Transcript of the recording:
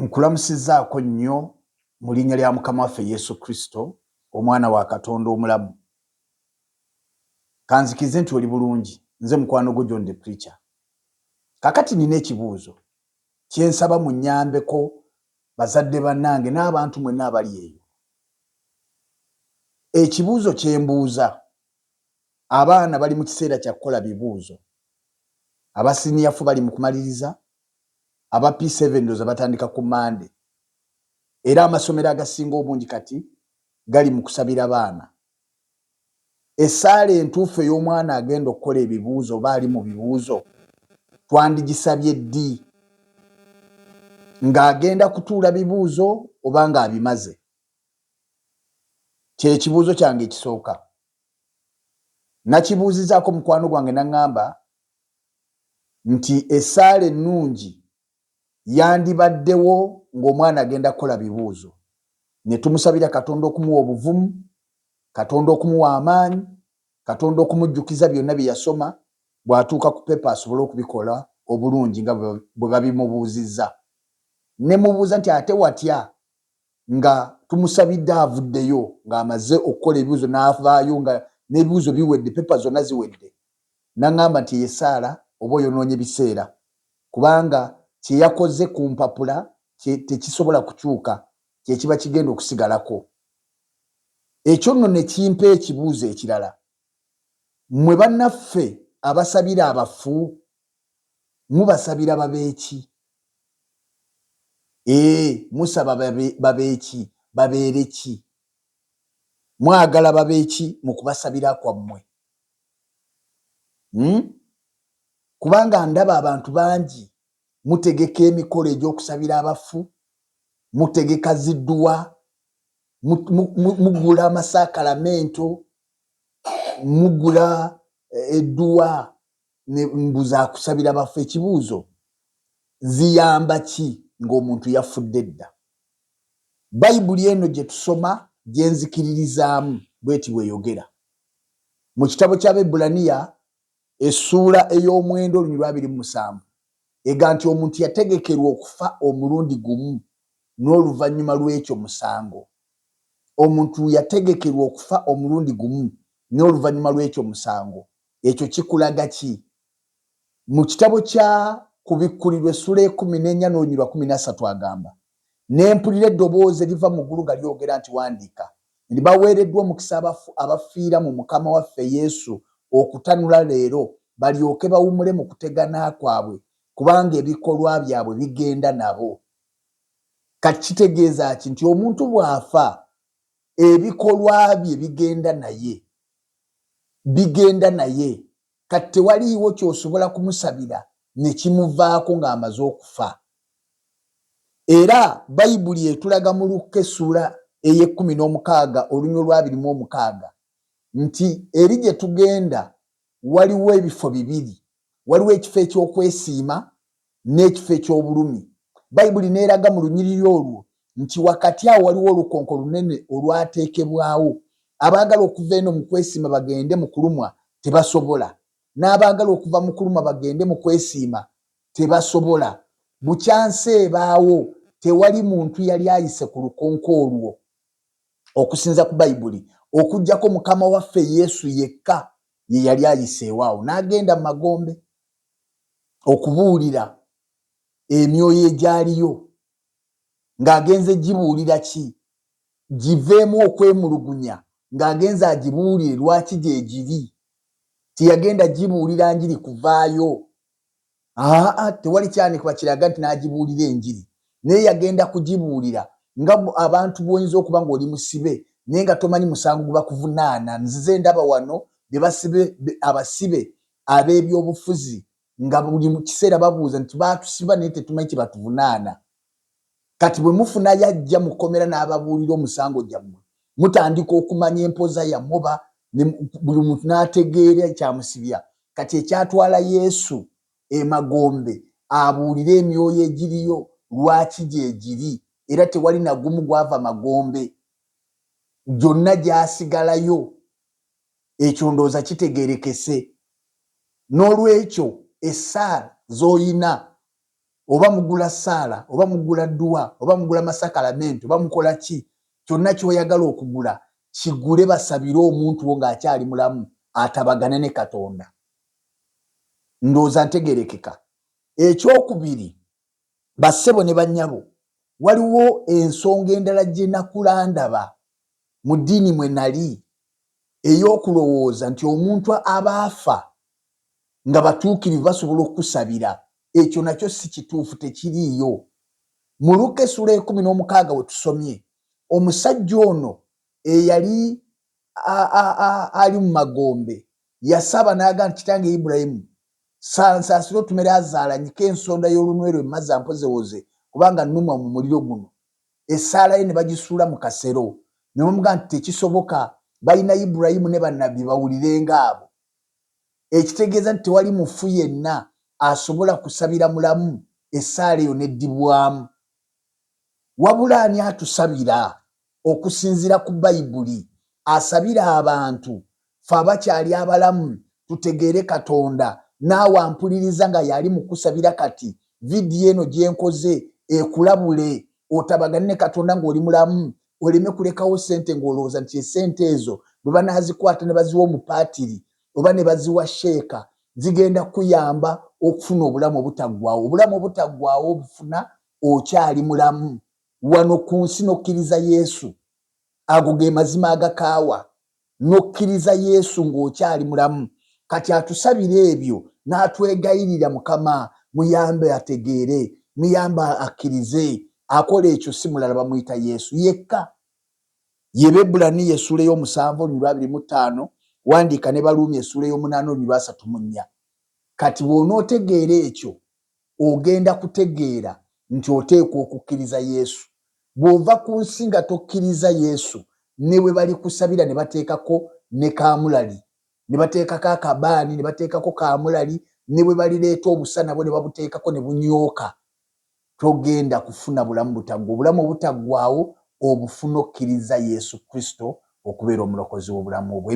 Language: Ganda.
Nkulamusizzaako nnyo mu linnya lya Mukama waffe Yesu Kristo, Omwana wa Katonda omulamu. Kanzikirize nti oli bulungi. Nze mukwano gwo John the Preacher. Kakati nina ekibuuzo kye nsaba munnyambeko bazadde bannange n'abantu mwenna abali eyo. Ekibuuzo kye mbuuza, abaana bali mu kiseera kya kukola bibuuzo. Aba siniya four bali mu kumaliriza, aba P7 ndowooza batandika ku Mande. Era amasomero agasinga obungi kati gali mu kusabira baana. Essaala entuufu ey'omwana agenda okukola ebibuuzo oba ali mu bibuuzo twandigisabye ddi? Ng'agenda kutuula bibuuzo oba ng'abimaze? Kye kibuuzo kyange ekisooka. Nakibuuzizaako mukwano gwange n'aŋŋamba nti essaala ennungi yandibaddewo ng'omwana agenda kukola bibuuzo ne tumusabira Katonda okumuwa obuvumu, Katonda okumuwa amaanyi, Katonda okumujjukiza byonna bye yasoma bw'atuuka ku pepa asobole okubikola obulungi nga bwe babimubuuzizza. Ne mubuuza nti ate watya nga tumusabidde avuddeyo ng'amaze okukola ebibuuzo n'avaayo nga n'ebibuuzo biwedde, pepa zonna ziwedde. N'aŋŋamba nti eyo essaala oba oyonoonye biseera kubanga kye yakoze ku mpapula tekisobola kukyuka kye kiba kigenda okusigalako. Ekyo nno ne kimpa ekibuuzo ekirala. Mmwe bannaffe abasabira abafu mubasabira babe ki? Ee, musaba babe ki? Babeere ki? Mwagala babe ki mu kubasabira kwammwe? Hmm? Kubanga ndaba abantu bangi mutegeka emikolo egy'okusabira abafu, mutegeka zidduwa, mugula amasakalamento, mugula edduwa mbu za kusabira bafu. Ekibuuzo, ziyamba ki ng'omuntu yafudde dda? Bayibuli eno gye tusoma gye nzikiririzaamu bw'eti bw'eyogera. Mu kitabo ky'Abaebbulaniya essuula ey'omwenda oluny lwa 27 ega nti omuntu yategekerwa okufa omulundi gumu n'oluvannyuma lw'ekyo musango. Omuntu yategekerwa okufa omulundi gumu n'oluvannyuma lw'ekyo musango. Ekyo kikulaga ki? Mu kitabo kya Kubikkulirwa essuula ey'ekkumi n'enya n'oluny lwa 13 agamba, Ne mpulira eddoboozi eriva mu ggulu nga lyogera nti, Wandiika nti, Baweereddwa omukisa abafu abafiira mu Mukama waffe Yesu okutanula leero, balyoke bawumule mu kutegana kwabwe, kubanga ebikolwa byabwe bigenda nabo. Kati kitegeeza ki? Nti omuntu bw'afa, ebikolwa bye bigenda naye. Bigenda naye. Kati tewaliiwo ky'osobola kumusabira ne kimuvaako ng'amaze okufa. Era Bayibuli etulaga mu Lukka essuula ey'ekkumi n'omukaaga oluny olw'abiri mu omukaaga nti eri gye tugenda waliwo ebifo bibiri, waliwo ekifo eky'okwesiima n'ekifo eky'obulumi. Bayibuli n'eraga mu lunyiriri olwo nti wakati awo waliwo olukonko lunene olwateekebwawo. Abaagala okuva eno mu kwesiima bagende mu kulumwa tebasobola, n'abaagala okuva mu kulumwa bagende mu kwesiima tebasobola. Bukya nsi ebaawo, tewali muntu yali ayise ku lukonko olwo okusinza ku Bayibuli okuggyako Mukama waffe Yesu yekka ye yali ayiseewo awo n'agenda mu magombe okubuulira emyoyo egyaliyo. Ng'agenze gibuulira ki? Giveemu okwemulugunya ng'agenze agibuulire lwaki gyegiri. Teyagenda gibuulira njiri kuvaayo. Aa, tewali kyanikibwa kiraga nti n'agibuulira enjiri, naye yagenda kugibuulira nga abantu bw'oyinza okuba ng'oli musibe naye nga tomanyi musango gwe bakuvunaana. Nzize ndaba wano be basibe, abasibe ab'ebyobufuzi nga buli kiseera babuuza nti baatusiba naye tetumanyi kye batuvunaana. Kati bwe mufunayo ajja mu kkomera n'ababuulira omusango gyammwe, mutandika okumanya empoza yammwe oba buli muntu n'ategeera ekyamusibya. Kati ekyatwala Yesu emagombe abuulire emyoyo egiriyo lwaki gyegiri, era tewali na gumu gwava magombe, gyonna gyasigalayo. Ekyo ndowooza kitegeerekese. N'olwekyo essaala z'olina Oba mugula ssaala, oba mugula dduwa, oba mugula masakalamenti, oba mukola ki, kyonna ky'oyagala okugula kigule, basabire omuntu wo ng'akyali mulamu atabagane ne Katonda. Ndowooza ntegerekeka. Ekyokubiri, bassebo ne bannyabo, waliwo ensonga endala gye nakula ndaba mu ddiini mwe nali, ey'okulowooza nti omuntu abaafa nga batuukirivu basobola okukusabira. Ekyo nakyo si kituufu, tekiriiyo. Mu Luka essula 16 we tusomye, omusajja ono eyali ali mu magombe yasaba n'agamba nti, "Kitange Ibulayimu, nsaasira otume Laazaalo anyike ensonda y'olunwe lwe mazzi ampozewoze, kubanga nnumwa mu muliro guno." Essaala ye ne bagisuula mu kasero, ne bamugamba nti tekisoboka, balina Ibulayimu ne bannabbi, bawulirenga abo. Ekitegeeza nti tewali mufu yenna asobola kusabira mulamu essaala eyo n'eddibwamu. Wabula ani atusabira? Okusinziira ku Bayibuli, asabira abantu fe abakyali abalamu tutegeere Katonda. Naawe ampuliriza nga yali mu kusabira kati, vidiyo eno gyenkoze ekulabule otabagane ne Katonda ng'oli mulamu, oleme kulekawo sente ng'olowooza nti esente ezo bwe banaazikwata ne baziwa omupaatiri oba ne baziwa sheeka zigenda kuyamba okufuna obulamu obutaggwawo. Obulamu obutaggwawo obufuna okyali mulamu wano ku nsi n'okkiriza Yesu. Ago ge mazima agakaawa, n'okkiriza Yesu ng'okyali mulamu. Kati atusabira ebyo n'atwegayirira, Mukama muyambe ategeere, muyambe akkirize. Akola ekyo si mulala, bamuyita Yesu yekka. Ye Bebbulaniya essuula 7 olunyiriri 25, wandiika ne Baluumi essuula 8 olunyiriri 34. Kati bw'onootegeera ekyo, ogenda kutegeera nti oteekwa okukkiriza Yesu. Bw'ova ku nsi nga tokkiriza Yesu, ne bwe balikusabira ne bateekako ne kaamulali, ne bateekako akabaani, ne bateekako kaamulali, ne bwe balireeta obusa nabwo ne babuteekako ne bunyooka, togenda kufuna bulamu butaggwa. Obulamu obutaggwawo obufuna okkiriza Yesu Kristo okubeera omulokozi w'obulamu obwo.